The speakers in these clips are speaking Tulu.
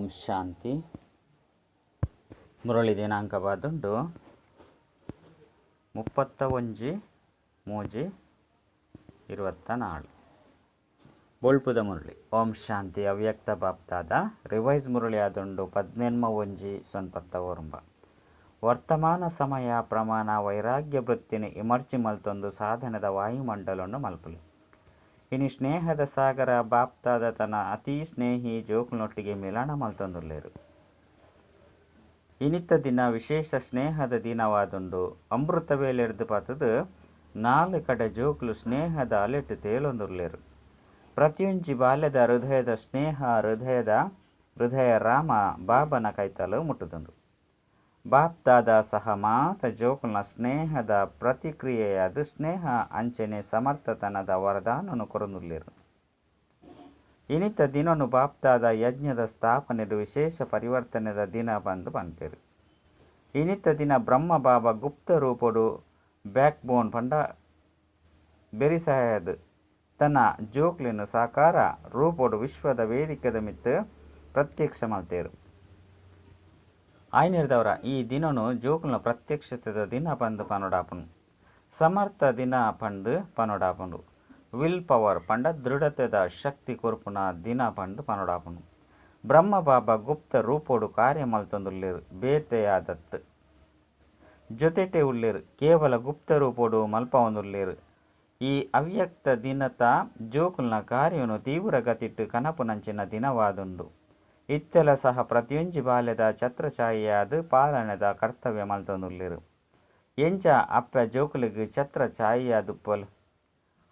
ಓಂ ಶಾಂತಿ. ಮುರಳಿ ದಿನಾಂಕ ಬಾದುಂಡು 31/3/24. ಬೊಳ್ಪುದ ಮುರಳಿ. ಓಂ ಶಾಂತಿ. ಅವ್ಯಕ್ತ ಬಾಪ್ತಾದ ರಿವೈಸ್ ಮುರಳಿ ಆದುಂಡು 18/1/19. ವರ್ತಮಾನ ಸಮಯ ಪ್ರಮಾಣ ವೈರಾಗ್ಯ ವೃತ್ತಿನ ಇಮರ್ಜಿ ಮಲ್ತೊಂದು ಸಾಧನದ ವಾಯುಮಂಡಲನ್ನು ಮಲ್ಪುಲಿ. ಇನಿ ಸ್ನೇಹದ ಸಾಗರ ಬಾಪ್ತಾದ ತನ್ನ ಅತಿ ಸ್ನೇಹಿ ಜೋಕುನೊಟ್ಟಿಗೆ ಮಿಲನ ಮಲ್ತೊಂದುಲ್ಲೇರು. ಇನಿತ ದಿನ ವಿಶೇಷ ಸ್ನೇಹದ ದಿನವಾದುಂಡು. ಅಮೃತ ವೇಳೆರ್ದು ಪತದು ನಾಲ್ ಕಡೆ ಜೋಕುಲು ಸ್ನೇಹದ ಅಲೆಟ್ ತೇಲೊಂದುಲ್ಲೇರು. ಪ್ರತಿಯೊಂಜಿ ಬಾಲ್ಯದ ಹೃದಯದ ಸ್ನೇಹ ಹೃದಯ ರಾಮ ಬಾಬನ ಕೈತಲು ಮುಟ್ಟುದುಂಡು. ಬಾಪ್ದಾದ ಸಹ ಮಾತ ಜೋಕುಲ್ನ ಸ್ನೇಹದ ಪ್ರತಿಕ್ರಿಯೆಯಾದ ಸ್ನೇಹ ಅಂಚನೆ ಸಮರ್ಥತನದ ವರದಾನನು ಕೊರೊಂದುಲ್ಲೇರು. ಇನಿತ ದಿನನು ಬಾಪ್ದಾದ ಯಜ್ಞದ ಸ್ಥಾಪನೆಡು ವಿಶೇಷ ಪರಿವರ್ತನೆದ ದಿನ ಪಂದು ಪನ್ಪೆರು. ಇನಿತ ದಿನ ಬ್ರಹ್ಮ ಬಾಬಾ ಗುಪ್ತ ರೂಪಡು ಬ್ಯಾಕ್ ಬೋನ್ ಪಂಡ ಬೆರಿಸಹಾಯದ ತನ್ನ ಜೋಕ್ಲಿನ ಸಾಕಾರ ರೂಪಡು ವಿಶ್ವದ ವೇದಿಕೆದ ಮಿತ್ತು ಪ್ರತ್ಯಕ್ಷ ಮಲ್ತೇರು. ಆಯ್ನಿರ್ದವರ ಈ ದಿನನು ಜೋಕುಲ್ನ ಪ್ರತ್ಯಕ್ಷತೆದ ದಿನ ಪಂದು ಪನೊಡಾಪುನು, ಸಮರ್ಥ ದಿನ ಪಂದು ಪನೊಡಾಪುನು, will power ಪಂಡ ದೃಢತೆದ ಶಕ್ತಿ ಕೊರ್ಪುನ ದಿನ ಪಂದು ಪನೊಡಾಪುನು. ಬ್ರಹ್ಮ ಬಾಬಾ ಗುಪ್ತ ರೂಪೋಡು ಕಾರ್ಯ ಮಲ್ತೊಂದುಲ್ಲೇರು, ಬೇತೆಯಾದತ್ತು ಜೊತೆಟೆ ಉಲ್ಲೇರು, ಕೇವಲ ಗುಪ್ತ ರೂಪೋಡು ಮಲ್ಪವೊಂದುಲ್ಲೇರು. ಈ ಅವ್ಯಕ್ತ ದಿನತ ಜೋಕುಲ್ನ ಕಾರ್ಯನು ತೀವ್ರ ಗತಿಟ್ಟು ಕನಪುನಂಚಿನ ದಿನವಾದುಂಡು. ಇತ್ತೆಲ ಸಹ ಪ್ರತಿಯೊಂಜಿ ಬಾಲ್ಯದ ಛತ್ರಛಾಯೆಯಾದ ಪಾಲನೆದ ಕರ್ತವ್ಯ ಮಲ್ತೊಂದುಲ್ಲೇರು. ಎಂಚ ಅಪ್ಪ ಜೋಕುಲಿಗೆ ಛತ್ರಛಾಯೆಯಾದುಪ್ಪಲ್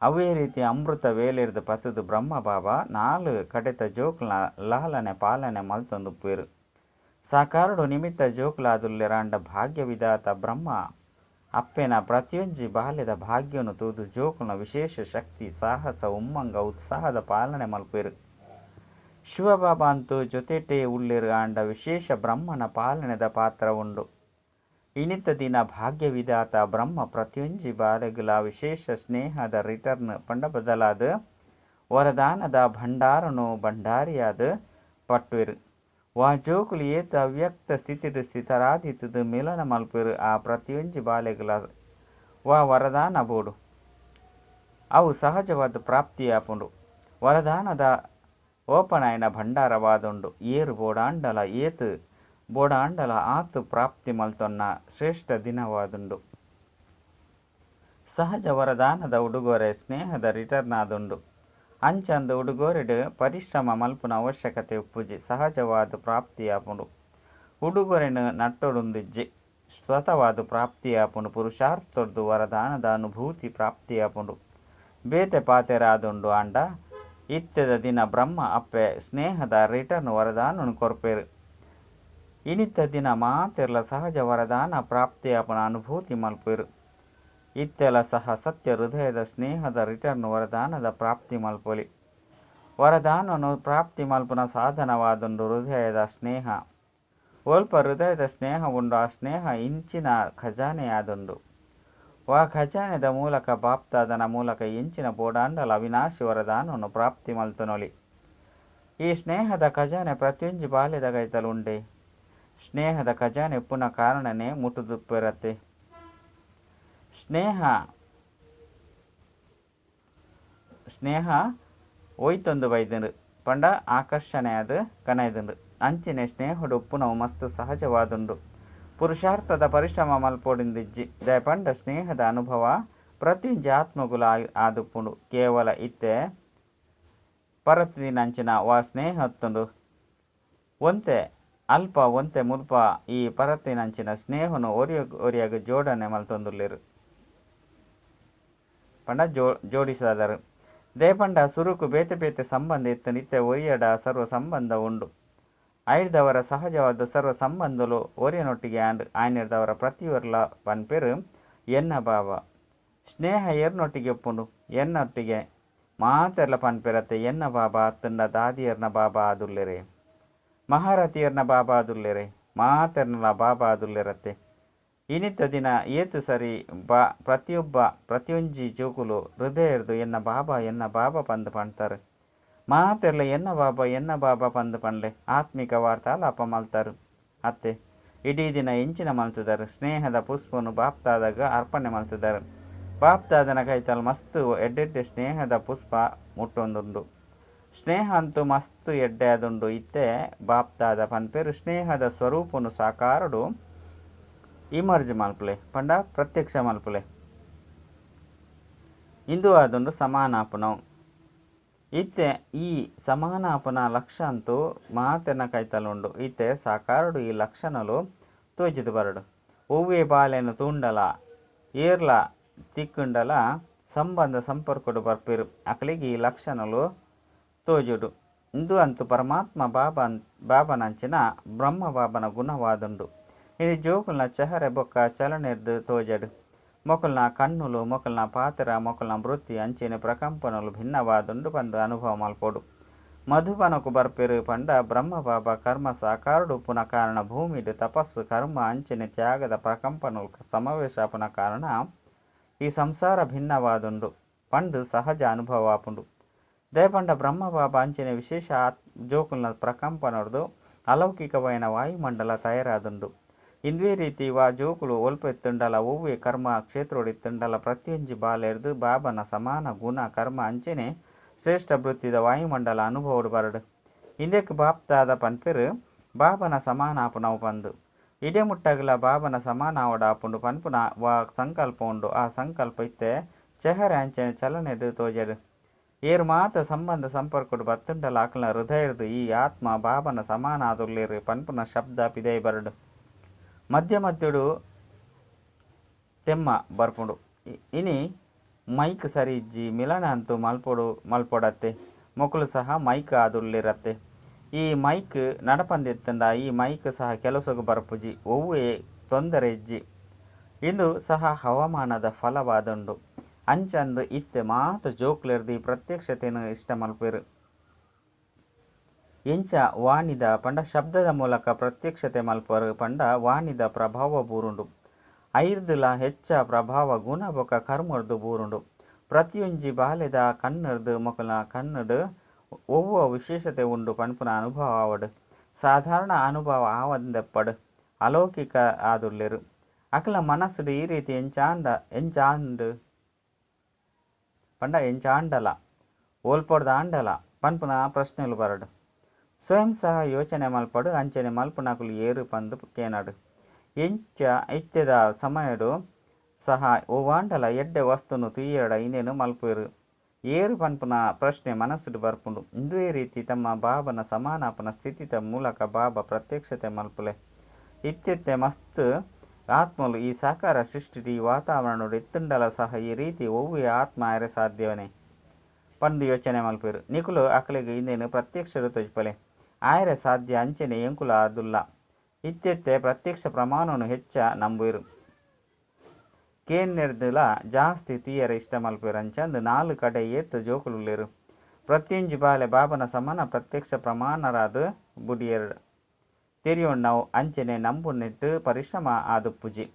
ಅವೇ ರೀತಿ ಅಮೃತ ವೇಲೆರ್ದು ಪತದು ಬ್ರಹ್ಮ ಬಾಬಾ ನಾಲ್ ಕಡೆತ ಜೋಕುಲ್ನ ಲಾಲನೆ ಪಾಲನೆ ಮಲ್ತೊಂದುಪ್ಪೇರು. ಸಾಕಾರಡು ನಿಮಿತ್ತ ಜೋಕುಲಾದುಲ್ಲೆರಾಂಡ ಭಾಗ್ಯ ವಿಧಾತ ಬ್ರಹ್ಮ ಅಪ್ಪೆನ ಪ್ರತಿಯೊಂಜಿ ಬಾಲ್ಯದ ಭಾಗ್ಯನು ತೂದು ಜೋಕುಲ್ನ ವಿಶೇಷ ಶಕ್ತಿ ಸಾಹಸ ಉಮ್ಮಂಗ ಉತ್ಸಾಹದ ಪಾಲನೆ ಮಲ್ಪೇರು. ಶಿವಬಾಬಾ ಅಂತೂ ಜೊತೆಟೇ ಉಳ್ಳೇರು ಆಂಡ ವಿಶೇಷ ಬ್ರಹ್ಮನ ಪಾಲನೆದ ಪಾತ್ರ ಉಂಡು. ಇನಿತ ದಿನ ಭಾಗ್ಯ ವಿಧಾತ ಬ್ರಹ್ಮ ಪ್ರತಿಯೊಂಜಿ ಬಾಲೆಗುಲ ವಿಶೇಷ ಸ್ನೇಹದ ರಿಟರ್ನ್ ಪಂಡ ಬದಲಾದ ವರದಾನದ ಭಂಡಾರನು ಭಂಡಾರಿಯಾದ ಪಟ್ವೇರು. ವಾ ಜೋಕುಲು ಏತ ಅವ್ಯಕ್ತ ಸ್ಥಿತಿಡು ಸ್ಥಿತರಾದಿತ್ತದು ಮಿಲನ ಮಲ್ಪೇರು. ಆ ಪ್ರತಿಯೊಂಜಿ ಬಾಲೆಗುಲ ವಾ ವರದಾನ ಬೋಡು ಅವು ಸಹಜವಾದ ಪ್ರಾಪ್ತಿಯಾಪುಂಡು. ವರದಾನದ ಓಪನಾಯನ ಭಂಡಾರವಾದುಂಡು. ಏರು ಬೋಡಾಂಡಲ ಏತು ಬೋಡಾಂಡಲ ಆತು ಪ್ರಾಪ್ತಿ ಮಲ್ತೊನ್ನ ಶ್ರೇಷ್ಠ ದಿನವಾದುಂಡು. ಸಹಜ ವರದಾನದ ಉಡುಗೊರೆ ಸ್ನೇಹದ ರಿಟರ್ನ್ ಆದುಂಡು. ಅಂಚಂದು ಉಡುಗೊರೆಡು ಪರಿಶ್ರಮ ಮಲ್ಪುನ ಅವಶ್ಯಕತೆ ಉಪ್ಪುಜಿ, ಸಹಜವಾದ ಪ್ರಾಪ್ತಿಯಾಪುಂಡು. ಉಡುಗೊರೆನು ನಟ್ಟೊಡುಂದಿಜ್ಜಿ, ಸ್ವತವಾದ ಪ್ರಾಪ್ತಿಯಾಪುಂಡು. ಪುರುಷಾರ್ಥೊಡ್ದು ವರದಾನದ ಅನುಭೂತಿ ಪ್ರಾಪ್ತಿಯಾಪುಂಡು. ಬೇತೆ ಪಾತೆರಾದುಂಡು. ಆಂಡ ಇತ್ತೆದ ದಿನ ಬ್ರಹ್ಮ ಅಪ್ಪೆ ಸ್ನೇಹದ ರಿಟರ್ನ್ ವರದಾನನು ಕೊರ್ಪೇರು. ಇನಿತ ದಿನ ಮಾತೆರ್ಲ ಸಹಜ ವರದಾನ ಪ್ರಾಪ್ತಿಯಾಪುನ ಅನುಭೂತಿ ಮಲ್ಪೇರು. ಇತ್ತೆಲ ಸಹ ಸತ್ಯ ಹೃದಯದ ಸ್ನೇಹದ ರಿಟರ್ನ್ ವರದಾನದ ಪ್ರಾಪ್ತಿ ಮಲ್ಪೊಲಿ. ವರದಾನನು ಪ್ರಾಪ್ತಿ ಮಲ್ಪುನ ಸಾಧನವಾದುಂಡು ಹೃದಯದ ಸ್ನೇಹ. ಒಲ್ಪ ಹೃದಯದ ಸ್ನೇಹ ಉಂಡು, ಆ ಸ್ನೇಹ ಇಂಚಿನ ಖಜಾನೆಯಾದುಂಡು. ವಾ ಖಜಾನೆದ ಮೂಲಕ ಬಾಪ್ತಾದನ ಮೂಲಕ ಇಂಚಿನ ಬೋಡಾಂಡಲ ಅವಿನಾಶಿ ವರದಾನವನ್ನು ಪ್ರಾಪ್ತಿ ಮಲ್ತನೊಲಿ. ಈ ಸ್ನೇಹದ ಖಜಾನೆ ಪ್ರತಿಯೊಂಜಿ ಬಾಲ್ಯದ ಕೈತಲು ಉಂಡೆ. ಸ್ನೇಹದ ಖಜಾನೆ ಪುನಃ ಕಾರಣನೇ ಮುಟ್ಟುದುಪ್ಪೆರತ್ತೆ. ಸ್ನೇಹ ಸ್ನೇಹ ಒಯ್ತೊಂದು ಬೈದಂಡು ಪಂಡ ಆಕರ್ಷಣೆಯಾದ ಕನೈದಂಡು. ಅಂಚಿನೆ ಸ್ನೇಹಡು ಉಪ್ಪುನವು ಮಸ್ತ್ ಸಹಜವಾದುಂಡು. ಪುರುಷಾರ್ಥದ ಪರಿಶ್ರಮ ಮಲ್ಪೊಡಿಂದಿಜ್ಜಿ. ದಯಪಂಡ ಸ್ನೇಹದ ಅನುಭವ ಪ್ರತಿಯೊಂಜಿ ಆತ್ಮಗುಲ ಆದುಪ್ಪುಂಡು. ಕೇವಲ ಇತ್ತೆ ಪರತಿನಂಚಿನ ವಾ ಸ್ನೇಹ ಹೊತ್ತುಂಡು ಒಂತೆ ಅಲ್ಪ ಒಂತೆ ಮುಲ್ಪ ಈ ಪರತಿನಂಚಿನ ಸ್ನೇಹನು ಒರಿಯಾಗ ಜೋಡಣೆ ಮಲ್ತೊಂದುಲ್ಲೇರು ಪಂಡ ಜೋಡಿಸಾದರು. ದೇಪಂಡ ಸುರುಕು ಬೇತೆ ಬೇತೆ ಸಂಬಂಧ ಇತ್ತು, ನಿತ್ಯ ಒರಿಯಡ ಸರ್ವ ಸಂಬಂಧ ಉಂಡು. ಐರ್ದವರ ಸಹಜವಾದ ಸರ್ವ ಸಂಬಂಧಲು ಒರಿಯನೊಟ್ಟಿಗೆ ಆಂಡ್. ಆಯ್ನಿರ್ದವರ ಪ್ರತಿಯೊರ್ಲ ಪನ್ಪೆರು ಎನ್ನ ಬಾಬಾ. ಸ್ನೇಹ ಎರ್ನೊಟ್ಟಿಗೆ ಉಪ್ಪುಂಡು, ಎನ್ನೊಟ್ಟಿಗೆ ಮಾತೆರ್ಲ ಪನ್ಪೆರತ್ತೆ ಎನ್ನ ಬಾಬಾ ಅತ್ತಂಡ ದಾದಿಯರ್ನ ಬಾಬಾ ಆದುಲ್ಲೆರೆ, ಮಹಾರಥಿಯರ್ನ ಬಾಬಾ ಆದುಲ್ಲೆರೆ, ಮಾತೆರ್ನಲ ಬಾಬಾ ಆದುಲ್ಲೆರತ್ತೆ. ಇನಿತ ದಿನ ಏತು ಸರಿ ಬಾ ಪ್ರತಿಯೊಬ್ಬ ಪ್ರತಿಯೊಂಜಿ ಜೋಕುಲು ಹೃದಯರ್ದು ಎನ್ನ ಬಾಬಾ ಎನ್ನ ಬಾಬಾ ಪಂದು ಪಣ್ತಾರೆ. ಮಾತೆರ್ಲ ಎನ್ನ ಬಾಬಾ ಎನ್ನ ಬಾಬಾ ಪಂದ್ ಪನ್ಲೆ ಆತ್ಮಿಕ ವಾರ್ತಾಲಾಪ ಮಲ್ತಾರು ಅತ್ತೆ. ಇಡೀ ದಿನ ಎಂಚಿನ ಮಲ್ತುದರು ಸ್ನೇಹದ ಪುಷ್ಪನು ಬಾಪ್ತಾದಾಗ ಅರ್ಪಣೆ ಮಲ್ತುದರು. ಬಾಪ್ತಾದನ ಕೈತಲ್ ಮಸ್ತ್ ಎಡ್ಡೆಡ್ಡೆ ಸ್ನೇಹದ ಪುಷ್ಪ ಮುಟ್ಟೊಂದುಂಡು. ಸ್ನೇಹ ಅಂತೂ ಮಸ್ತ್ ಎಡ್ಡೆ ಆದುಂಡು. ಇತ್ತೆ ಬಾಪ್ತಾದ ಪನ್ಪೆರು ಸ್ನೇಹದ ಸ್ವರೂಪನು ಸಾಕಾರಡು ಇಮರ್ಜ್ ಮಲ್ಪುಲೆ ಪಂಡ ಪ್ರತ್ಯಕ್ಷ ಮಲ್ಪುಲೆ. ಇಂದು ಆದುಂಡು ಸಮಾನಾಪನವು. ಇತ್ತೆ ಈ ಸಮಾನಾಪನ ಲಕ್ಷ ಅಂತೂ ಮಾತೆರ್ನ ಕೈತಲ್ ಉಂಡು. ಇತ್ತೆ ಸಾಕಾರಡು ಈ ಲಕ್ಷಣಲು ತೋಜಿದು ಬರಡು. ಒವ್ವೇ ಬಾಲೆನು ತೂಂಡಲ ಏರ್ಲ ತಿಕ್ಕುಂಡಲ ಸಂಬಂಧ ಸಂಪರ್ಕಡು ಬರ್ಪೇರು ಅಕಲಿಗೆ ಈ ಲಕ್ಷಣಲು ತೋಜುಡು. ಇಂದು ಅಂತೂ ಪರಮಾತ್ಮ ಬಾಬನಂಚಿನ ಬ್ರಹ್ಮ ಬಾಬನ ಗುಣವಾದುಂಡು. ಇದು ಜೋಕುಲ್ನ ಚೆಹರೆ ಬೊಕ್ಕ ಚಲನೆರ್ದು ತೋಜಡು. ಮೊಕಲ್ನ ಕಣ್ಣುಲು ಮೊಕಲ್ನ ಪಾತ್ರ ಮೊಕಲ್ನ ವೃತ್ತಿ ಅಂಚೆನೆ ಪ್ರಕಂಪನಲು ಭಿನ್ನವಾದುಂಡು ಪಂದು ಅನುಭವ ಮಲ್ಪೊಡು. ಮಧುಬನಕು ಬರ್ಪೇರು ಪಂಡ ಬ್ರಹ್ಮ ಬಾಬಾ ಕರ್ಮ ಸಾಕಾರಡು ಉಪ್ಪುನ ಕಾರಣ ಭೂಮಿಡು ತಪಸ್ಸು ಕರ್ಮ ಅಂಚೆನೆ ತ್ಯಾಗದ ಪ್ರಕಂಪನಲು ಸಮಾವೇಶ ಆಪುನ ಕಾರಣ ಈ ಸಂಸಾರ ಭಿನ್ನವಾದುಂಡು ಪಂದು ಸಹಜ ಅನುಭವ ಆಪುಂಡು. ದಯಪಂಡ ಬ್ರಹ್ಮ ಬಾಬಾ ಅಂಚೆನೆ ವಿಶೇಷ ಜೋಕುಲ್ನ ಪ್ರಕಂಪನರ್ದು ಅಲೌಕಿಕವಾಯಿನ ವಾಯುಮಂಡಲ ತಯಾರಾದುಂಡು. ಇಂದುವೇ ರೀತಿ ವಾ ಜೋಕುಲು ಒಲ್ಪ ಇತ್ತುಂಡಲ ಒವ್ವೇ ಕರ್ಮ ಕ್ಷೇತ್ರೋಡು ಇತ್ತುಂಡಲ ಪ್ರತಿಯೊಂಜಿ ಬಾಲೆರ್ದು ಬಾಬನ ಸಮಾನ ಗುಣ ಕರ್ಮ ಅಂಚೆನೆ ಶ್ರೇಷ್ಠ ವೃತ್ತಿದ ವಾಯುಮಂಡಲ ಅನುಭವಡು ಬರಡು. ಇಂದೆಕ್ ಬಾಪ್ತಾದ ಪನ್ಪೆರು ಬಾಬನ ಸಮಾನ ಆಪುನವು ಪಂದು. ಇಡೆ ಮುಟ್ಟಗಲ ಬಾಬನ ಸಮಾನ ಆವಡಾಪುಂಡು ಪನ್ಪುನ ವಾ ಸಂಕಲ್ಪ ಉಂಡು. ಆ ಸಂಕಲ್ಪ ಇತ್ತೆ ಚೆಹರೆ ಅಂಚೆನೆ ಚಲನೆಡು ತೋಜಡು. ಏರು ಮಾತ ಸಂಬಂಧ ಸಂಪರ್ಕಡು ಬತ್ತುಂಡಲ ಅಕಲ್ನ ಹೃದಯರ್ದು ಈ ಆತ್ಮ ಬಾಬನ ಸಮಾನ ಆದುಲ್ಲೇರು ಪನ್ಪುನ ಶಬ್ದ ಪಿದೈ ಬರಡು. ಮಧ್ಯ ಮಧ್ಯಡು ತೆಮ್ಮ ಬರ್ಪುಂಡು. ಇನಿ ಮೈಕ್ ಸರಿ ಇಜ್ಜಿ ಮಿಲನ ಅಂತೂ ಮಲ್ಪೊಡು ಮಲ್ಪೊಡತ್ತೆ ಮೊಕಲು ಸಹ ಮೈಕ್ ಆದುಲ್ಲೇರತ್ತೆ. ಈ ಮೈಕ್ ನಡಪಂದಿತ್ತಂಡ ಈ ಮೈಕ್ ಸಹ ಕೆಲಸಕ್ಕೆ ಬರ್ಪುಜಿ ಒವ್ವೇ ತೊಂದರೆ ಇಜ್ಜಿ. ಇಂದು ಸಹ ಹವಾಮಾನದ ಫಲವಾದುಂಡು. ಅಂಚಂದು ಇತ್ತೆ ಮಾತ ಜೋಕ್ಲೆರ್ದು ಈ ಪ್ರತ್ಯಕ್ಷತೆಯನ್ನು ಇಷ್ಟ ಮಲ್ಪೆರು. ಎಂಚ ವಾಣಿದ ಪಂಡ ಶಬ್ದದ ಮೂಲಕ ಪ್ರತ್ಯಕ್ಷತೆ ಮಲ್ಪರು ಪಂಡ ವಾಣಿದ ಪ್ರಭಾವ ಬೂರುಂಡು. ಐರ್ದುಲ ಹೆಚ್ಚ ಪ್ರಭಾವ ಗುಣ ಬೊಕ ಕರ್ಮರ್ದು ಬೂರುಂಡು. ಪ್ರತಿಯೊಂಜಿ ಬಾಲೆದ ಕಣ್ಣರ್ದು ಮೊಕಲ್ನ ಕಣ್ಣುಡು ಒವ್ವ ವಿಶೇಷತೆ ಉಂಡು ಪನ್ಪುನ ಅನುಭವ ಆವಡು. ಸಾಧಾರಣ ಅನುಭವ ಆವಂದೆಪ್ಪಡು ಅಲೌಕಿಕ ಆದುಲ್ಲೇರು. ಅಕಲ್ನ ಮನಸ್ಸುಡು ಈ ರೀತಿ ಎಂಚಾಂಡ ಎಂಚಾಂಡ್ ಪಂಡ ಎಂಚಾಂಡಲ ಓಲ್ಪೊಡ್ದಾಂಡಲ ಪನ್ಪುನ ಪ್ರಶ್ನೆಲು ಬರಡು. ಸ್ವಯಂ ಸಹ ಯೋಚನೆ ಮಲ್ಪಡು ಅಂಚನೆ ಮಲ್ಪುನಕುಲು ಏರು ಪಂದು ಕೇನಡು. ಎಂಚ ಇತ್ತೆದ ಸಮಯಡು ಸಹ ಓವಾಂಡಲ ಎಡ್ಡೆ ವಸ್ತುನು ತುಯ್ಯಡ ಇಂದೇನು ಮಲ್ಪುವೆರು ಏರು ಪನ್ಪುನ ಪ್ರಶ್ನೆ ಮನಸ್ಸುಡು ಬರ್ಪುಂಡು. ಇಂದುವೇ ರೀತಿ ತಮ್ಮ ಬಾಬನ ಸಮಾನಾಪನ ಸ್ಥಿತಿತ ಮೂಲಕ ಬಾಬಾ ಪ್ರತ್ಯಕ್ಷತೆ ಮಲ್ಪುಲೆ. ಇತ್ಯತ್ತೆ ಮಸ್ತ್ ಆತ್ಮಲು ಈ ಸಾಕಾರ ಸೃಷ್ಟಿ ಈ ವಾತಾವರಣಡು ಇತ್ತುಂಡಲ ಸಹ ಈ ರೀತಿ ಒವ್ವೇ ಆತ್ಮ ಆಯರೆ ಸಾಧ್ಯವನೇ ಪಂದು ಯೋಚನೆ ಮಲ್ಪುವೆರು. ನಿಕುಲು ಅಕಲಿಗೆ ಇಂದೇನು ಪ್ರತ್ಯಕ್ಷರು ತೋಜ್ಪಲೆ ಆಯರೆ ಸಾಧ್ಯ ಅಂಚನೆ ಎಂಕುಲ ಆದುಲ್ಲ. ಇತ್ಯತ್ತೆ ಪ್ರತ್ಯಕ್ಷ ಪ್ರಮಾಣವನ್ನು ಹೆಚ್ಚ ನಂಬುವೆರು. ಕೇನ್ನೆರ್ದುಲ ಜಾಸ್ತಿ ತೀಯರ ಇಷ್ಟ ಮಲ್ಪುವೆರು. ಅಂಚಂದು ನಾಲು ಕಡೆ ಏತ್ ಜೋಕುಲುಲ್ಲೆರು. ಪ್ರತಿಯೊಂಜಿ ಬಾಲೆ ಬಾಬನ ಸಮಾನ ಪ್ರತ್ಯಕ್ಷ ಪ್ರಮಾಣರಾದ ಬುಡಿಯರು ತೆರಿಯೊಣ್ಣವು ಅಂಚನೆ ನಂಬುನೆಟ್ಟು ಪರಿಶ್ರಮ ಆದುಪ್ಪುಜಿ.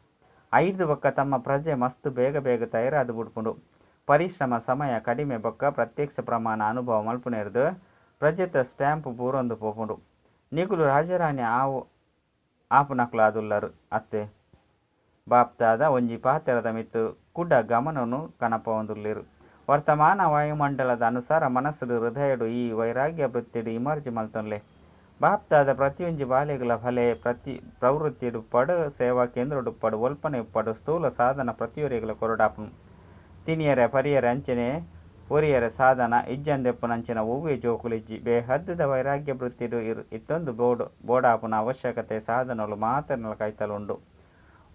ಐದು ಬೊಕ್ಕ ತಮ್ಮ ಪ್ರಜೆ ಮಸ್ತ್ ಬೇಗ ಬೇಗ ತಯಾರಾದ ಬುಡ್ಪುಂಡು. ಪರಿಶ್ರಮ ಸಮಯ ಕಡಿಮೆ ಬೊಕ್ಕ ಪ್ರತ್ಯಕ್ಷ ಪ್ರಮಾಣ ಅನುಭವ ಮಲ್ಪುನೆರ್ದು ಪ್ರಜೆತ ಸ್ಟ್ಯಾಂಪ್ ಬೂರೊಂದು ಪೋಪುಂಡು. ನಿಕುಲು ರಾಜರಾಣಿ ಆವು ಆಪುನಕುಲಾದುಲ್ಲರು ಅತ್ತೆ. ಬಾಪ್ತಾದ ಒಂಜಿ ಪಾತೆರದ ಮಿತ್ತು ಕುಡ ಗಮನನು ಕನಪವೊಂದುಲ್ಲೆರು. ವರ್ತಮಾನ ವಾಯುಮಂಡಲದ ಅನುಸಾರ ಮನಸ್ಸುಡು ಹೃದಯಡು ಈ ವೈರಾಗ್ಯ ವೃತ್ತಿಡು ಇಮರ್ಜಿ ಮಲ್ತೊನ್ಲೆ. ಬಾಪ್ತಾದ ಪ್ರತಿಯೊಂಜಿ ಬಾಲೆಗಳ ಫಲೆ ಪ್ರತಿ ಪ್ರವೃತ್ತಿಡುಪ್ಪಡು ಸೇವಾ ಕೇಂದ್ರಡುಪ್ಪಡು ಒಲ್ಪನೆ ಉಪ್ಪಡು ಸ್ಥೂಲ ಸಾಧನ ಪ್ರತಿಯೊರಿಗಳ ಕೊರಡಾಪುನು. ತಿನಿಯರೆ ಪರಿಯರೆ ಅಂಚನೆ ಒರಿಯರೆ ಸಾಧನ ಇಜ್ಜಂದೆಪ್ಪುನಂಚಿನ ಒವ್ವೇ ಜೋಕುಲಿಜ್ಜಿ. ಬೇಹದ್ದುದ ವೈರಾಗ್ಯ ವೃತ್ತಿಡು ಇತ್ತೊಂದು ಬೋಡಾಪುನ ಅವಶ್ಯಕತೆ ಸಾಧನಲು ಮಾತ್ರ ಕೈತಲುಂಡು.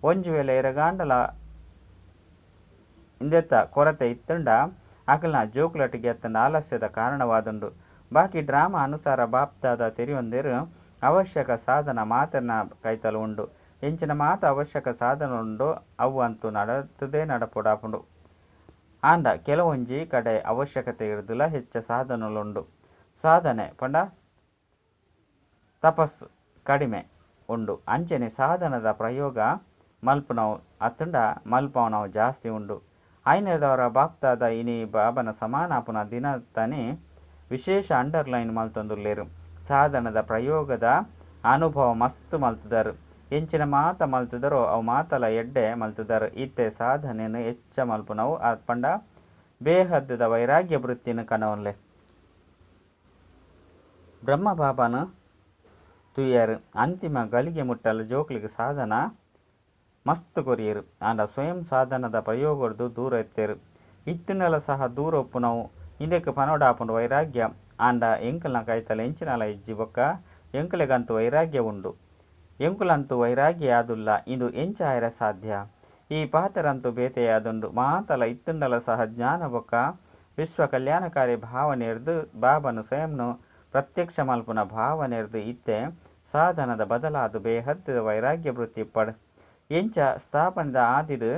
ಒಂಜಿ ವೇಳೆ ಎರಗಾಂಡಲ ಇಂದೆತ್ತ ಕೊರತೆ ಇತ್ತುಂಡ ಅಕಲ್ನ ಜೋಕುಲಟಿಗೆ ಅತ್ತಂಡ ಆಲಸ್ಯದ ಕಾರಣವಾದುಂಡು. ಬಾಕಿ ಡ್ರಾಮಾ ಅನುಸಾರ ಬಾಪ್ತಾದ ತೆರಿಯೊಂದೆರು ಅವಶ್ಯಕ ಸಾಧನ ಮಾತ್ರನ ಕೈತಲು ಉಂಡು. ಎಂಚಿನ ಮಾತ ಅವಶ್ಯಕ ಸಾಧನ ಉಂಡು ಅವು ಅಂತೂ ನಡತದೇ ನಡಪೊಡಾಪುಂಡು. ಆಂಡ ಕೆಲವೊಂಜಿ ಕಡೆ ಅವಶ್ಯಕತೆ ಇರುದಿಲ್ಲ ಹೆಚ್ಚ ಸಾಧನಲುಂಡು. ಸಾಧನೆ ಪಂಡ ತಪಸ್ಸು ಕಡಿಮೆ ಉಂಡು. ಅಂಚನೆ ಸಾಧನದ ಪ್ರಯೋಗ ಮಲ್ಪುನವು ಅತ್ತಂಡ ಮಲ್ಪವನವು ಜಾಸ್ತಿ ಉಂಡು. ಐನೆದವರ ಬಾಪ್ತಾದ ಇನಿ ಬಾಬನ ಸಮಾನಾಪುನ ದಿನ ತನಿ ವಿಶೇಷ ಅಂಡರ್ ಲೈನ್ ಮಲ್ತೊಂದುಲ್ಲೆರ್. ಸಾಧನದ ಪ್ರಯೋಗದ ಅನುಭವ ಮಸ್ತ್ ಮಲ್ತುದರ್. ಎಂಚಿನ ಮಾತ ಮಲ್ತುದರೋ ಅವು ಮಾತಲ ಎಡ್ಡೆ ಮಲ್ತುದರ್. ಇತ್ತೆ ಸಾಧನೆನ್ ಎಚ್ಚ ಮಲ್ಪುನವು ಪಂಡ ಬೇಹದ್ದದ ವೈರಾಗ್ಯ ವೃತ್ತಿನ ಕನವೊನ್ಲೆ. ಬ್ರಹ್ಮ ಬಾಬಾನ ತೂಯರ್. ಅಂತಿಮ ಗಳಿಗೆ ಮುಟ್ಟಲ ಜೋಕ್ಲೆಗ್ ಸಾಧನ ಮಸ್ತ್ ಕೊರಿಯೆರ್. ಆಂಡ ಸ್ವಯಂ ಸಾಧನದ ಪ್ರಯೋಗರ್ದ್ ದೂರ ಇತ್ತೆರ್. ಇತ್ತ್ಂಡಲ ಸಹ ದೂರ ಉಪ್ಪುನವು. ಇಂದೆಕ್ ಪನೊಡಾಪುಂಡು ವೈರಾಗ್ಯ ಆಂಡ ಎಂಕಲ್ನ ಕೈತಲ್ ಎಂಚಿನಲ ಇಜ್ಜಿ ಬೊಕ್ಕ ಎಂಕಲೆಗಂತೂ ವೈರಾಗ್ಯ ಉಂಡು. ಎಂಕುಲಂತೂ ವೈರಾಗಿ ಆದುಲ್ಲ ಇಂದು ಎಂಚ ಆಯೆರೆ ಸಾಧ್ಯ? ಈ ಪಾತೆರಂತೂ ಬೇತೆಯಾದುಂಡು. ಮಾತಲ ಇತ್ತ್ಂಡಲ ಸಹ ಜ್ಞಾನ ಬೊಕ್ಕ ವಿಶ್ವ ಕಲ್ಯಾಣಕಾರಿ ಭಾವನೆರ್ದ್ ಬಾಬಾನ ಸ್ವಯಂನು ಪ್ರತ್ಯಕ್ಷ ಮಲ್ಪುನ ಭಾವನೆರ್ದ್ ಇತ್ತೆ ಸಾಧನದ ಬದಲಾದ್ ಬೇಹದ್ದ ವೈರಾಗ್ಯ ವೃತ್ತಿ ಇಪ್ಪಡ್. ಎಂಚ ಸ್ಥಾಪನೆದ ಆದಿಡ್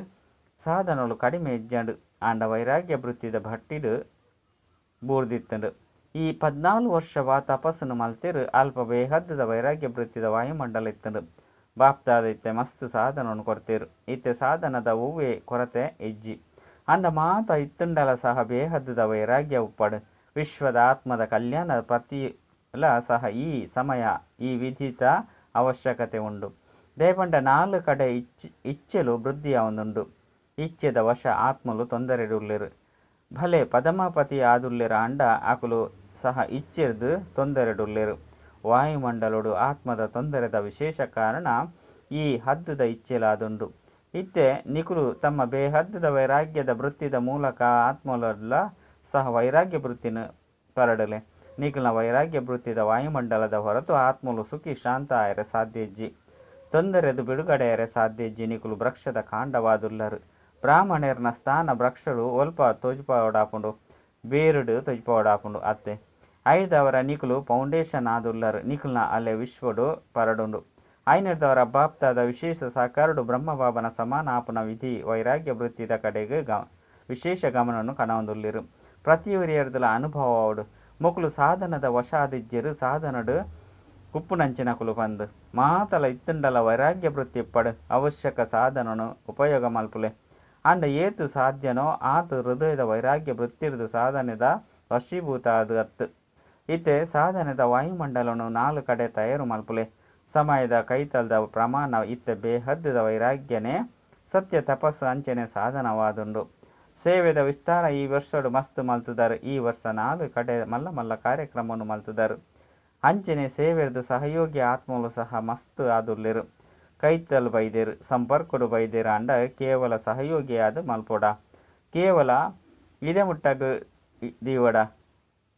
ಸಾಧನಲು ಕಡಿಮೆ ಇಜ್ಜಂಡ್ ಆಂಡ ವೈರಾಗ್ಯ ವೃತ್ತಿದ ಭಟ್ಟಿಡ್ ಬೂರ್ದಿತ್ತ್ಂಡ್. ಈ 14 ವರ್ಷ ವಾ ತಪಸ್ಸನ್ನು ಮಲ್ತೆರ್ ಅಲ್ಪ ಬೇಹದ್ದದ ವೈರಾಗ್ಯ ವೃತ್ತಿದ ವಾಯುಮಂಡಲ ಇತ್ತ್ಂಡ್. ಬಾಪ್ದಾದ ಇತ್ತೆ ಮಸ್ತ್ ಸಾಧನವನ್ನು ಕೊರ್ತೆರ್. ಇತ್ತೆ ಸಾಧನದ ಒವ್ವೇ ಕೊರತೆ ಇಜ್ಜಿ. ಆಂಡ ಮಾತ ಇತ್ತ್ಂಡಲ ಸಹ ಬೇಹದ್ದದ ವೈರಾಗ್ಯ ಉಪ್ಪಡ್. ವಿಶ್ವದ ಆತ್ಮದ ಕಲ್ಯಾಣ ಪ್ರತಿಲ ಸಹ ಈ ಸಮಯ ಈ ವಿಧಿತ ಅವಶ್ಯಕತೆ ಉಂಡು. ದಯಪಂಡ ನಾಲ್ ಕಡೆ ಇಚ್ಛೆಲು ವೃದ್ಧಿಯಾವೊಂದುಂಡು. ಇಚ್ಛೆದ ವಶ ಆತ್ಮಲು ತೊಂದರೆಡುಲ್ಲೆರ್. ಭಲೆ ಪದಮಪತಿ ಆದುಲ್ಲೆರ್ ಆಂಡ ಅಕುಲು ಸಹ ಇಚ್ಛೆರ್ದ್ ತೊಂದರೆಡುಲ್ಲೆರ್. ವಾಯುಮಂಡಲೊಡು ಆತ್ಮದ ತೊಂದರೆದ ವಿಶೇಷ ಕಾರಣ ಈ ಹದ್ದುದ ಇಚ್ಛೆಲಾದುಂಡು. ಇತ್ತೆ ನಿಕುಲು ತಮ್ಮ ಬೇಹದ್ದದ ವೈರಾಗ್ಯದ ವೃತ್ತಿದ ಮೂಲಕ ಆತ್ಮಲುಡ್ಲ ಸಹ ವೈರಾಗ್ಯ ವೃತ್ತಿನ ಪರಡಲೆ. ನಿಕಲ್ನ ವೈರಾಗ್ಯ ವೃತ್ತಿದ ವಾಯುಮಂಡಲದ ಹೊರತು ಆತ್ಮಲು ಸುಖಿ ಶಾಂತ ಆಯೆರೆ ಸಾಧ್ಯ ಇಜ್ಜಿ. ತೊಂದರೆದು ಬಿಡುಗಡೆ ಆಯೆರೆ ಸಾಧ್ಯ ಇಜ್ಜಿ. ನಿಕುಲು ವೃಕ್ಷದ ಕಾಂಡವಾದುಲ್ಲರ್. ಬ್ರಾಹ್ಮಣರ್ನ ಸ್ಥಾನ ವೃಕ್ಷಡು ಒಲ್ಪ ತೋಜಿಪಾವಡಾಪುಂಡು, ಬೇರುಡು ತೋಜಿಪಾವಡಾಪುಂಡು ಅತ್ತೆ. ಐದವರ ನಿಕುಲು ಫೌಂಡೇಶನ್ ಆದುಲ್ಲರ್. ನಿಕಲ್ನ ಅಲೆ ವಿಶ್ವಡು ಪರಡುಂಡು. ಐನೆರ್ದವರ ಬಾಪ್ತಾದ ವಿಶೇಷ ಸಹಕಾರಡು ಬ್ರಹ್ಮ ಬಾಬನ ಸಮಾನ ಆಪುನ ವಿಧಿ ವೈರಾಗ್ಯ ವೃತ್ತಿದ ಕಡೆಗೆ ವಿಶೇಷ ಗಮನವನ್ನು ಕನವೊಂದುಲ್ಲೆರ್. ಪ್ರತಿಯೊರಿಯರ್ದಲ ಅನುಭವ ಆವಡ್. ಮೊಕುಲು ಸಾಧನದ ವಶ ಆದಿಜ್ಜೆರ್, ಸಾಧನಡ್ ಉಪ್ಪುನಂಚಿನಕುಲು ಪಂದ್. ಮಾತಲ ಇತ್ತ್ಂಡಲ ವೈರಾಗ್ಯ ವೃತ್ತಿ ಇಪ್ಪಡ್. ಅವಶ್ಯಕ ಸಾಧನನು ಉಪಯೋಗ ಮಲ್ಪುಲೆ. ಆಂಡ ಏತ್ ಸಾಧ್ಯನೋ ಆತ್ ಹೃದಯದ ವೈರಾಗ್ಯ ವೃತ್ತಿರ್ದ್ ಸಾಧನೆದ ವಶೀಭೂತ ಆದ್ ಅತ್ತ್. ಇತ್ತೆ ಸಾಧನೆದ ವಾಯುಮಂಡಲನು ನಾಲ್ ಕಡೆ ತಯಾರು ಮಲ್ಪುಲೆ. ಸಮಯದ ಕೈತಲ್ದ ಪ್ರಮಾಣ ಇತ್ತೆ ಬೇಹದ್ದದ ವೈರಾಗ್ಯನೇ ಸತ್ಯ ತಪಸ್ಸು ಅಂಚನೆ ಸಾಧನವಾದುಂಡು. ಸೇವೆದ ವಿಸ್ತಾರ ಈ ವರ್ಷಡ್ ಮಸ್ತ್ ಮಲ್ತುದರ್. ಈ ವರ್ಷ ನಾಲ್ ಕಡೆ ಮಲ್ಲ ಮಲ್ಲ ಕಾರ್ಯಕ್ರಮವನ್ನು ಮಲ್ತುದರ್. ಅಂಚನೆ ಸೇವೆರ್ದ್ ಸಹಯೋಗಿ ಆತ್ಮಲು ಸಹ ಮಸ್ತ್ ಆದುಲ್ಲೆರ್. ಕೈತಲ್ ಬೈದೆರ್, ಸಂಪರ್ಕಡ್ ಬೈದೆರ್ ಆಂಡ ಕೇವಲ ಸಹಯೋಗಿಯಾದ್ ಮಲ್ಪೊಡ. ಕೇವಲ ಇಡೆ ಮುಟ್ಟಗ್ ದೀವಡ.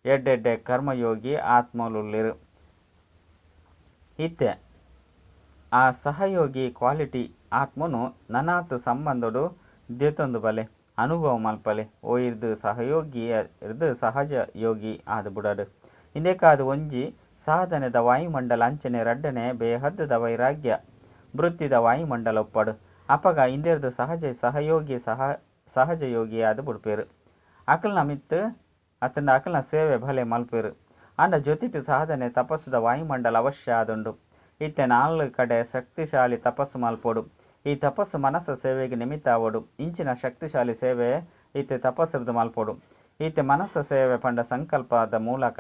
ಎಡ್ಡೆಡ್ಡೆ ಕರ್ಮಯೋಗಿ ಆತ್ಮಲುಲ್ಲೆರ್. ಇತ್ತೆ ಆ ಸಹಯೋಗಿ ಕ್ವಾಲಿಟಿ ಆತ್ಮನು ನನಾತ್ ಸಂಬಂಧಡು ದೆತೊಂದು ಬಲೆ, ಅನುಭವ ಮಲ್ಪಲೆ. ಓ ಇರ್ದ್ ಸಹಯೋಗಿ ಇರ್ದ್ ಸಹಜ ಯೋಗಿ ಆದ್ ಬುಡಡ್. ಇಂದೆಕಾದ್ ಒಂಜಿ ಸಾಧನೆದ ವಾಯುಮಂಡಲ ಅಂಚನೆ ರಡ್ಡನೆ ಬೇಹದ್ದದ ವೈರಾಗ್ಯ ವೃತ್ತಿದ ವಾಯುಮಂಡಲ ಉಪ್ಪಡ್. ಅಪಗ ಇಂದೆರ್ದ್ ಸಹಜ ಸಹಯೋಗಿ ಸಹಜ ಯೋಗಿ ಆದ್ ಬುಡ್ಪೆರ್. ಅಕಲ್ನ ಮಿತ್ತ್ ಅತ್ತಂಡ ಅಕಲ್ನ ಸೇವೆ ಭಲೆ ಮಲ್ಪೆರ್. ಆಂಡ ಜೊತೆಟ್ ಸಾಧನೆ ತಪಸ್ಸುದ ವಾಯುಮಂಡಲ ಅವಶ್ಯ ಆದುಂಡು. ಇತ್ತೆ ನಾಲ್ ಕಡೆ ಶಕ್ತಿಶಾಲಿ ತಪಸ್ಸು ಮಲ್ಪೊಡು. ಈ ತಪಸ್ಸು ಮನಸ್ಸ ಸೇವೆಗೆ ನಿಮಿತ್ತ ಆವೊಡು. ಇಂಚಿನ ಶಕ್ತಿಶಾಲಿ ಸೇವೆ ಇತ್ತೆ ತಪಸ್ಸುರ್ದು ಮಲ್ಪೊಡು. ಇತ್ತೆ ಮನಸ್ಸ ಸೇವೆ ಪಂಡ ಸಂಕಲ್ಪದ ಮೂಲಕ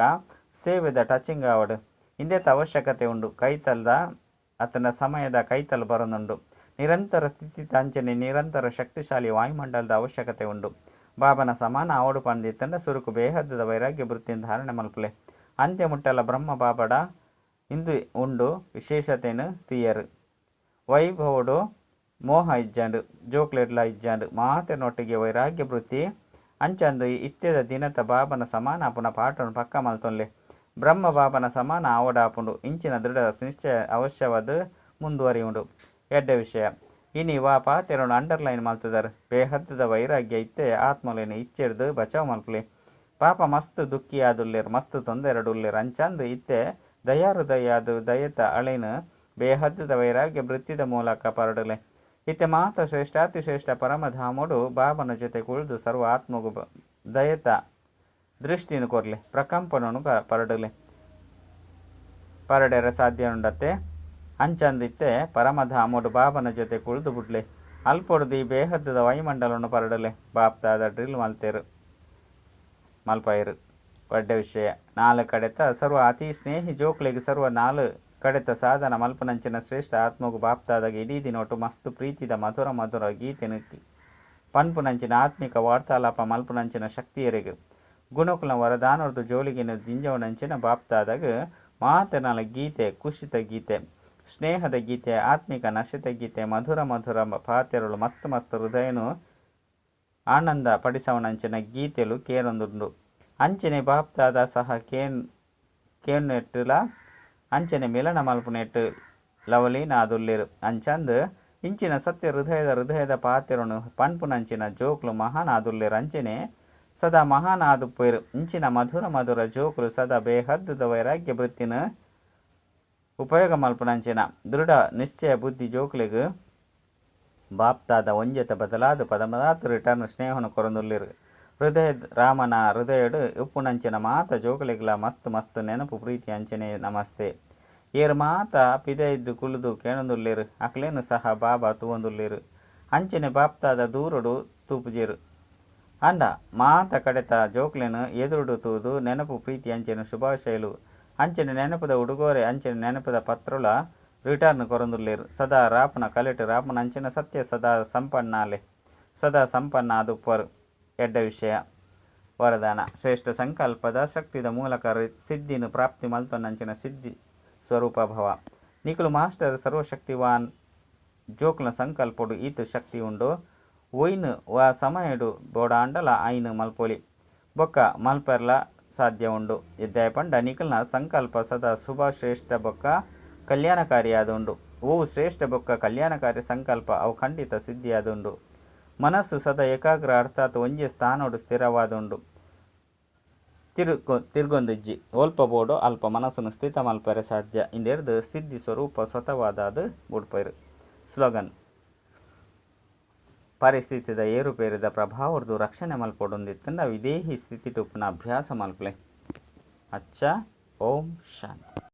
ಸೇವೆದ ಟಚಿಂಗ್ ಆವಡ್. ಇಂದೆತ ಅವಶ್ಯಕತೆ ಉಂಡು. ಕೈತಲ್ದ ಅತ್ತಂಡ ಸಮಯದ ಕೈತಲ್ ಬರೊಂದುಂಡು. ನಿರಂತರ ಸ್ಥಿತಿ ಅಂಚನೆ ನಿರಂತರ ಶಕ್ತಿಶಾಲಿ ವಾಯುಮಂಡಲದ ಅವಶ್ಯಕತೆ ಉಂಡು. ಬಾಬನ ಸಮಾನ ಆವೊಡು ಪಂದಿತ್ತಂಡ ಸುರುಕು ಬೇಹದ್ದದ ವೈರಾಗ್ಯ ವೃತ್ತಿನ ಧಾರಣೆ ಮಲ್ಪುಲೆ. ಅಂತ್ಯ ಮುಟ್ಟಲ ಬ್ರಹ್ಮ ಬಾಬಡ ಇಂದು ಉಂಡು ವಿಶೇಷತೆನ್ ತೂಯರ್. ವೈಭವಡು ಮೋಹ ಇಜ್ಜಂಡ್, ಜೋಕ್ಲೆಡ್ಲ ಇಜ್ಜಂಡ್. ಮಾತೆರ್ನೊಟ್ಟಿಗೆ ವೈರಾಗ್ಯ ವೃತ್ತಿ ಅಂಚಂದ್ ಇತ್ತೆದ ದಿನತ ಬಾಬನ ಸಮಾನ ಆಪುನ ಪಾಠನ್ ಪಕ್ಕ ಮಲ್ತೊನ್ಲೆ. ಬ್ರಹ್ಮ ಬಾಬನ ಸಮಾನ ಆವೊಡಾಪುಂಡು. ಇಂಚಿನ ದೃಢ ನಿಶ್ಚಯ ಅವಶ್ಯವಾದ್ ಮುಂದುವರಿಯುಂಡು. ಎಡ್ಡೆ ವಿಷಯ. ಇನಿ ವಾ ಪಾತೆರನು ಅಂಡರ್ಲೈನ್ ಮಲ್ತುದರ್. ಬೇಹದ್ದದ ವೈರಾಗ್ಯ ಇತ್ತೆ ಆತ್ಮಲೆನ್ ಇಚ್ಛೆರ್ದ್ ಬಚಾವ್ ಮಲ್ಪುಲೆ. ಪಾಪ ಮಸ್ತ್ ದುಃಖಿ ಆದುಲ್ಲೆರ್, ಮಸ್ತ್ ತೊಂದರೆಡುಲ್ಲೆರ್. ಅಂಚಂದ್ ಇತ್ತೆ ದಯಾಹೃದಯಾದ್ ದಯೆತ ಅಳೆನ್ ಬೇಹದ್ದದ ವೈರಾಗ್ಯ ವೃತ್ತಿದ ಮೂಲಕ ಪರಡಲೆ. ಇತ್ತೆ ಮಾತ ಶ್ರೇಷ್ಠಾತಿಶ್ರೇಷ್ಠ ಪರಮಧಾಮೊಡು ಬಾಬನ ಜೊತೆ ಕುಳ್ದು ಸರ್ವ ಆತ್ಮಗು ದಯೆತ ದೃಷ್ಟಿನ ಕೊರ್ಲೆ. ಪ್ರಕಂಪನನು ಪರಡಲೆ. ಪರಡೆರೆ ಸಾಧ್ಯ ಉಂಡತ್ತೆ. ಅಂಚಂದ್ ಇತ್ತೆ ಪರಮಧಾಮೊಡು ಬಾಬನ ಜೊತೆ ಕುಳ್ದು ಬುಡ್ಲೆ. ಅಲ್ಪೊಡ್ದು ಈ ಬೇಹದ್ದದ ವಾಯುಮಂಡಲನು ಪರಡಲೆ. ಬಾಪ್ದಾದ ಡ್ರಿಲ್ ಮಲ್ತೆರ್ ಮಲ್ಪಾಯೆರ್. ವಡ್ಡ ವಿಷಯ ನಾಲ್ ಕಡೆತ ಸರ್ವ ಅತಿ ಸ್ನೇಹಿ ಜೋಕ್ಲೆಗ್ ಸರ್ವ ನಾಲ್ ಕಡೆತ ಸಾಧನ ಮಲ್ಪನಂಚಿನ ಶ್ರೇಷ್ಠ ಆತ್ಮಗು ಬಾಪ್ತಾದಾಗ ಇಡೀ ದಿನೊಟು ಮಸ್ತ್ ಪ್ರೀತಿದ ಮಧುರ ಮಧುರ ಗೀತೆನು ಪನ್ಪುನಂಚಿನ ಆತ್ಮಿಕ ವಾರ್ತಾಲಾಪ ಮಲ್ಪುನಂಚಿನ ಶಕ್ತಿಯರಿಗೆ ಗುಣಕುಲ ವರದಾನರ್ದು ಜೋಲಿಗಿನ ದಿಂಜವನಂಚಿನ ಬಾಪ್ತಾದಾಗ ಮಾತನಾಲ ಗೀತೆ ಕುಶಿತ ಗೀತೆ ಸ್ನೇಹದ ಗೀತೆ ಆತ್ಮಿಕ ನಶೆತ ಗೀತೆ ಮಧುರ ಮಧುರ ಪಾತೆರಳು ಮಸ್ತ್ ಮಸ್ತ್ ಹೃದಯನು ಆನಂದ ಪಡಿಸವನಂಚಿನ ಗೀತೆಲು ಕೇರೊಂದುಂಡು ಅಂಚನೆ ಬಾಪ್ತಾದ ಸಹ ಕೇನೆಟ್ಟುಲ ಅಂಚನೆ ಮಿಲನ ಮಲ್ಪುನೆಟ್ಟು ಲವಲೀನಾದುಲ್ಲೆರು ಅಂಚಂದ್ ಇಂಚಿನ ಸತ್ಯ ಹೃದಯದ ಹೃದಯದ ಪಾತೆರನು ಪನ್ಪುನಂಚಿನ ಜೋಕ್ಲು ಮಹಾನ್ ಆದುಲ್ಲೆರು ಅಂಚನೆ ಸದಾ ಮಹಾನ್ ಆದುಪ್ಪೆರು ಇಂಚಿನ ಮಧುರ ಮಧುರ ಜೋಕ್ಲು ಸದಾ ಬೇಹದ್ದುದ ವೈರಾಗ್ಯ ವೃತ್ತಿನ ಉಪಯೋಗ ಮಲ್ಪುನಂಚಿನ ದೃಢ ನಿಶ್ಚಯ ಬುದ್ಧಿ ಜೋಕ್ಲೆಗ್ ಬಾಪ್ತಾದ ಒಂಜೆತ ಬದಲಾದ ಪದಮದಾತ್ ರಿಟರ್ನ್ ಸ್ನೇಹನು ಕೊರೊಂದುಲ್ಲೆರು ಹೃದಯ ರಾಮನ ಹೃದಯಡು ಉಪ್ಪುನಂಚಿನ ಮಾತ ಜೋಕುಲೆಗ್ಲ ಮಸ್ತ್ ಮಸ್ತ್ ನೆನಪು ಪ್ರೀತಿ ಅಂಚನೆ ನಮಸ್ತೆ ಏರ್ ಮಾತ ಪಿದೈದು ಕುಲುದು ಕೇಣೊಂದುಲ್ಲೆರು ಅಕ್ಲೇನು ಸಹ ಬಾಬಾ ತೂವೊಂದುಲ್ಲೆರು ಅಂಚನೆ ಬಾಪ್ತಾದ ದೂರಡು ತೂಪುಜೆರು ಅಂಡ ಮಾತ ಕಡೆತ ಜೋಕ್ಲೆನು ಎದುರುಡು ತೂದು ನೆನಪು ಪ್ರೀತಿ ಅಂಚನೆ ಶುಭಾಶಯಲು ಅಂಚನೆ ನೆನಪುದ ಉಡುಗೊರೆ ಅಂಚನೆ ನೆನಪುದ ಪತ್ರಲ ರಿಟರ್ನ್ ಕೊರೊಂದುಲ್ಲೆರು ಸದಾ ರಾಪುನ ಕಲೆಟ್ ರಾಪುನ ಅಂಚಿನ ಸತ್ಯ ಸದಾ ಸಂಪನ್ನಾಲೆ ಸದಾ ಸಂಪನ್ನ ಆದುಪ್ಪರು ಎಡ್ಡ ವಿಷಯ ವರದಾನ ಶ್ರೇಷ್ಠ ಸಂಕಲ್ಪದ ಶಕ್ತಿದ ಮೂಲಕ ಸಿದ್ಧಿನ ಪ್ರಾಪ್ತಿ ಮಲ್ತೊನ್ನಂಚಿನ ಸಿದ್ಧಿ ಸ್ವರೂಪ ಭವ ನಿಖಲು ಮಾಸ್ಟರ್ ಸರ್ವಶಕ್ತಿವಾನ್ ಜೋಕ್ಲ ಸಂಕಲ್ಪಡು ಈತ ಶಕ್ತಿ ಉಂಡು ಒಯ್ನು ವಾ ಸಮಯಡು ಬೋಡಾಂಡಲ ಐನು ಮಲ್ಪೊಲಿ ಬೊಕ್ಕ ಮಲ್ಪೆರ್ಲ ಸಾಧ್ಯ ಉಂಡು ಇದ್ದಾಯ ಪಂಡ ನಿಖಲ್ನ ಸಂಕಲ್ಪ ಸದಾ ಶುಭ ಶ್ರೇಷ್ಠ ಬೊಕ್ಕ ಕಲ್ಯಾಣಕಾರಿಯಾದುಂಡು ಓ ಶ್ರೇಷ್ಠ ಬೊಕ್ಕ ಕಲ್ಯಾಣಕಾರಿ ಸಂಕಲ್ಪ ಅವು ಖಂಡಿತ ಸಿದ್ಧಿಯಾದುಂಡು ಮನಸ್ಸು ಸದಾ ಏಕಾಗ್ರ ಅರ್ಥಾತ್ ಒಂಜೆ ಸ್ಥಾನೋಡು ಸ್ಥಿರವಾದುಂಡು ತಿರ್ಗೊಂದಿಜ್ಜಿ ಒಲ್ಪ ಬೋಡು ಅಲ್ಪ ಮನಸ್ಸನ್ನು ಸ್ಥಿತ ಮಲ್ಪರೆ ಸಾಧ್ಯ ಇಂದೆರ್ದು ಸಿದ್ಧಿ ಸ್ವರೂಪ ಸ್ವತವಾದಾದ ಬುಡ್ಪೈರು ಸ್ಲೋಗನ್ ಪರಿಸ್ಥಿತಿದ ಏರುಪೇರಿದ ಪ್ರಭಾವರ್ದು ರಕ್ಷಣೆ ಮಲ್ಪೊಡೊಂದಿತ್ತಂಡ ವಿದೇಹಿ ಸ್ಥಿತಿ ಟುಪ್ಪುನ ಅಭ್ಯಾಸ ಮಲ್ಪಲೆ ಅಚ್ಚ ಓಂ ಶಾಂತಿ.